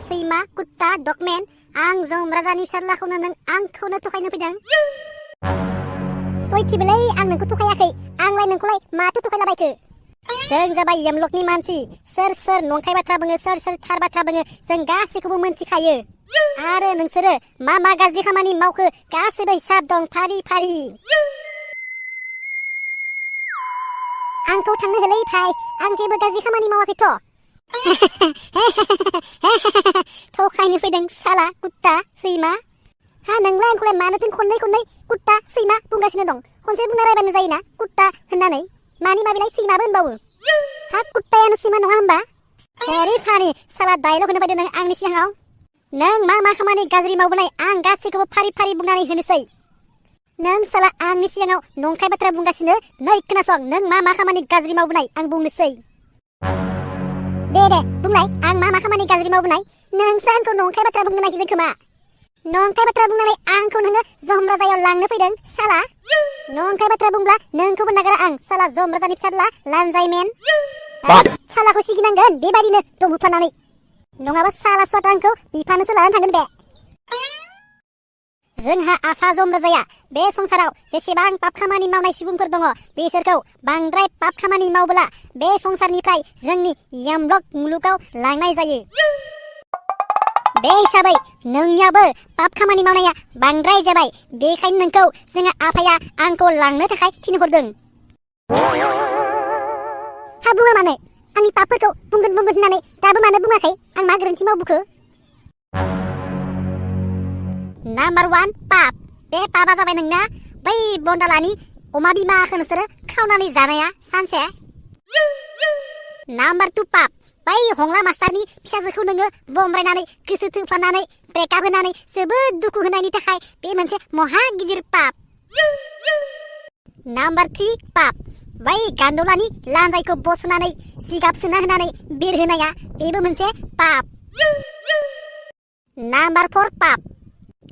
सैमा कुत्ता डगमेन आं जम राजानि फिसाज्लाखौनो नों आंखौनो थगायनो फैदों सयथिबोलै आं नोंखौ थगायाखै आंलाय नोंखौलाय माथो थगायलाबायखो जों जाबाय यमलकनि मानसि सोर सोर नंखाय बाथ्रा बुङो सोर सोर थार बाथ्रा बुङो जों गासैखौबो मोनथिखायो आरो नोंसोरो मा मा गाज्रि खामानि मावखो गासैबो हिसाब दं फारि फारि आंखौ थांनो होलै भाइ आं जेबो गाज्रि खामानि मावाखैथ' थगायनो फैदों साला कुत्ता सैमा हा नोंलाय आंखौलाय मानोथो खननै खननै कुत्ता सैमा बुंगासिनो दं खनसे बुंना रायबानो जायोना कुत्ता होननानै मानि माबिलाय सैमाबो होनबावो हा कुत्तायानो सैमा नङा होनबा फारि फारि साला डायलग होनो फैदों नों आंनि सिगाङाव नों मा मा खामानि गाज्रि मावबोनाय आं गासैखौबो फारि फारि बुंनानै होनोसै नों साला आंनि सिगाङाव नंखाय बाथ्रा बुंगासिनो नै खोनासं नों मा मा खामानि गाज्रि मावबोनाय आं बुंनोसै दे बुंलाय आं मा मा खामानि गाज्रि मावबोनाय नोंसो आंखौ नंखाय बाथ्रा बुंनो नागिरदों खोमा नंखाय बाथ्रा बुंनानै आंखौ नोङो जम राजायाव लांनो फैदों साला नंखाय बाथ्रा बुंब्ला नोंखौबो नागारा आं साला जम राजानि फिसाज्ला लानजायमेन सालाखौ सिगिनांगोन बेबायदिनो दम होफानानै नङाबा साला सुवाटा आंखौ बिफानोसो लानानै थांगोन बे जोंहा आफा जम राजाया बे संसाराव जेसेबां पाप खामानि मावनाय सुबुंफोर दङ बिसोरखौ बांद्राय पाप खामानि मावब्ला बे संसारनिफ्राय जोंनि यमलक मुलुगाव लांनाय जायो बे हिसाबै नोंनियाबो पाप खामानि मावनाया बांद्राय जाबाय बेखायनो नोंखौ जोंहा आफाया आंखौ लांनो थाखाय थिनहरदों हा बुङा मानो आंनि पापफोरखौ बुंगोन होननानै दाबो मानो बुङाखै आं मा गोरोन्थि मावबोखो नाम्बार 1 पाप बे पापा जाबाय नोंना बै बन्दालानि अमा बिमाखौ नोंसोरो खावनानै जानाया सानसे नाम्बार 2 पाप बै हंला मास्टारनि फिसाजोखौ नोङो बमब्रायनानै गोसो थोफ्लानानै ब्रेकआप होनानै जोबोद दुखु होनायनि थाखाय बे मोनसे महा गिदिर पाप नाम्बार 3 पाप बै गान्दलानि लान्जायखौ बसनानै जिगाब सोना होनानै बिरहोनाया बेबो मोनसे पाप नाम्बार 4 पाप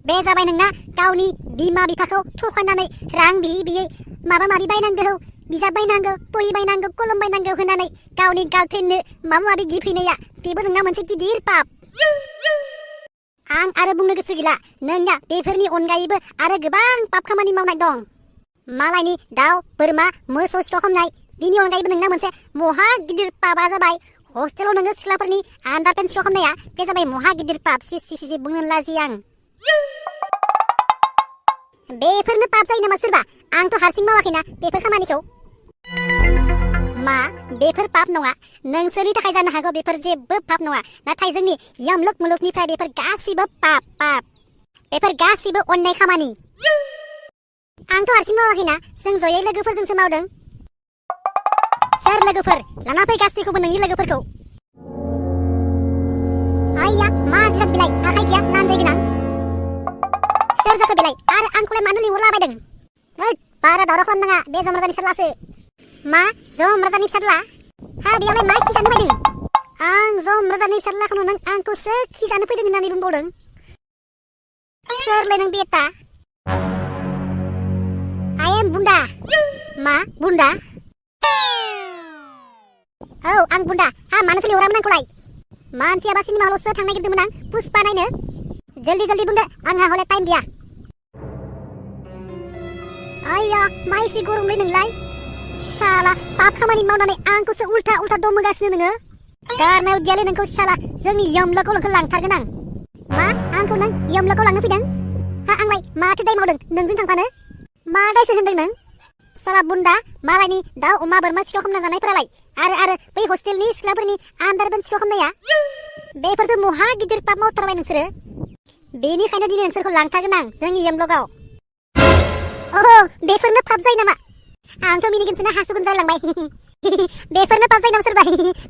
बे जाबाय नोंना गावनि बिमा बिफाखौ थगायनानै रां बियै माबा माबि बायनांगौ बिजाब बायनांगौ बहि बायनांगौ कलम बायनांगौ होननानै गावनि गार्लफ्रेन्डनो माबा माबि गिफ्ट हैनाया बेबो नोंना मोनसे गिदिर पाप आं आरो बुंनो गोसो गैला नोंना बेफोरनि अनगायैबो आरो गोबां पाप खामानि मावनाय दं मालायनि दाउ बोरमा मोसौ सिखाव खालामनाय बिनि अनगायैबो नोंना मोनसे महा गिदिर पापा जाबाय हस्टेलाव नोङो सिख्लाफोरनि आन्डारपेन्ट सिखाव खालामनाया बे जाबाय महा गिदिर पाप सि बुंनो लाजियो आं बेफोरनो पाप जायो नामा सोरबा आंथ' हारसिं मावाखैना बेफोर खामानिखौ मा बेफोर पाप नङा नोंसोरनि थाखाय जानो हागौ बेफोर जेबो पाप नङा नाथाय जोंनि यमलक मुलुगनिफ्राय बेफोर गासिबो पाप बेफोर गासिबो अन्याय खामानि आंथ' हारसिं मावाखैना जों जयै लोगोफोरजोंसो मावदों सोर लोगोफोर लाना फै गासैखौबो नोंनि लोगोफोरखौ आइया मा जिराद बिलाइ आखाइ गैया लान्जाय गोनां सोर जाखो बेलाय आरो आंखौलाय मानो लिंहरलाबायदों बारा दावराव खालामनाङा बे जम राजानि फिसाज्लासो मा जम राजानि फिसाज्ला हा बेयावलाय मा खि जानो फैदों आं जम राजानि फिसाज्लाखौनो नों आंखौसो खि जानो फैदों होननानै बुंबावदों सोरलाय नों बेटा I am बुन्दा मा बुन्दा औ आं बुन्दा हा मानोथो लिंहरामोन आंखौलाय मानसियाबा सिनेमा हलावसो थांनो नागिरदोंमोन आं पुष्पा नायनो जल्दी बुंदो आंहा हले टाइम गैया आइया मा एसे गरमलै नोंलाय साला पाप खामानि मावनानै आंखौसो उल्था दम होगासिनो नोङो गारनायाव दियालै नोंखौ साला जोंनि यमलकआव नोंखौ लांथारगोन आं मा आंखौ नों यमलकआव लांनो फैदों हा आंलाय माथो दाय मावदों नोंजों थांफानो मा दायसो होनदों नों साला बुन्दा मालायनि दाउ अमा बोरमा सिखाव खालामना जानायफोरालाय आरो बै हस्टेलनि सिख्लाफोरनि आन्डारपेन्ट सिखाव खालामनाया बेफोरथ' महा गिदिर पाप मावथारबाय नोंसोरो बेनिखायनो दिनै नोंसोरखौ लांथारगोन आं जोंनि यमलकआव बेफोरनो पाप जायो नामा आंथ' मिनिगोनसोना हासुगोन जालांबाय बेफोरनो पाप जायो नामा सोरबा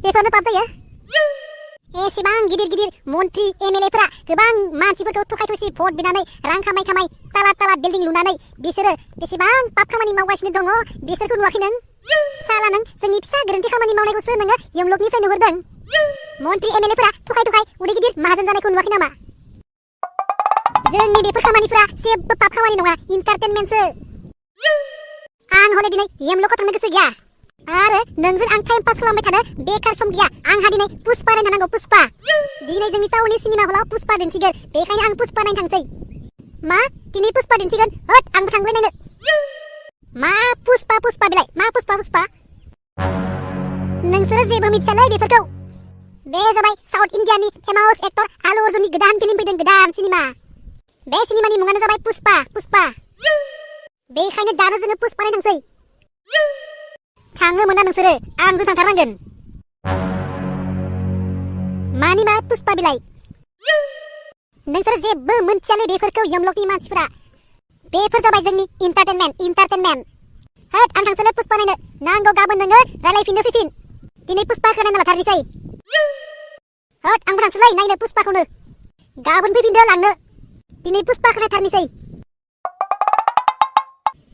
बेफोरनो पाप जायो एसेबां गिदिर मन्त्रि एमएलएफोरा गोबां मानसिफोरखौ थगाय थसि भट बिनानै रां खामाय ताला बिल्डिं लुनानै बिसोरो बेसेबां पाप खामानि मावगासिनो दङ बिसोरखौ नुवाखै नों साला नों जोंनि फिसा गोरोन्थि खामानि मावनायखौसो नोङो यमलकनिफ्राय नुहुरदों मन्त्रि एमएलएफोरा थगाय उदै गिदिर माहाजोन जानायखौ नुवाखै नामा जोंनि बेफोर खामानिफोरा जेबो पाप खामानि नङा इन्टारटेनमेन्टसो आं हले दिनै यमलकआव थांनो गोसो गैया आरो नोंजों आं टाइम पास खालामबाय थानो बेकार सम गैया आंहा दिनै पुष्पा नायनो नांगौ पुष्पा दिनै जोंनि टाउननि सिनेमा हलाव पुष्पा दिन्थिगोन बेखायनो आं पुष्पा नायनो थांसै मा दिनै पुष्पा दिन्थिगोन होद आंबो थांगोन नायनो मा पुष्पा पुष्पा बिलाय मा पुष्पा पुष्पा नोंसोरो जेबो मिथियालै बेफोरखौ बे जाबाय साउथ इन्डियानि फेमास एक्टर आलु अर्जुननि गोदान फिल्म फैदों गोदान सिनेमा बे सिनेमानि मुङानो जाबाय पुष्पा पुष्पा बेखायनो दानो जोङो पुष्पा नायनो थांसै थांनो मोना नोंसोरो आंजों थांथारनांगोन मानि मा पुष्पा बिलाय नोंसोरो जेबो मोनथियालै बेफोरखौ यमलकनि मानसिफोरा बेफोर जाबाय जोंनि इन्टारटेनमेन्ट होद आं थांसैलै पुष्पा नायनो नांगौ गाबोन नोङो रायलायफिननो फैफिन दिनै पुष्पाखौ नायना लाथारनोसै होद आंबो थांसैलै नायनो पुष्पाखौनो गाबोन फैफिनदो लांनो दिनै पुष्पाखौ नायथारनोसै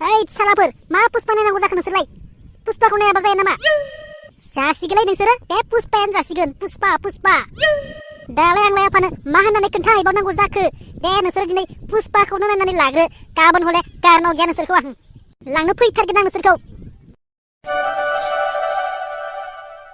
ओइ सालाफोर मा पुष्पा नायनांगौ जाखो नोंसोरलाय पुष्पाखौ नायाबा जाया नामा जासिगोनलै नोंसोरो बे पुष्पायानो जासिगोन पुष्पा पुष्पा दालाय आंलाय आफानो मा होननानै खोन्थाहैबावनांगौ जाखो दे नोंसोर दिनै पुष्पाखौनो नायनानै लाग्रो गाबोन हले कारनाव गैया नोंसोरखौ आं लांनो फैथारगोन आं नोंसोरखौ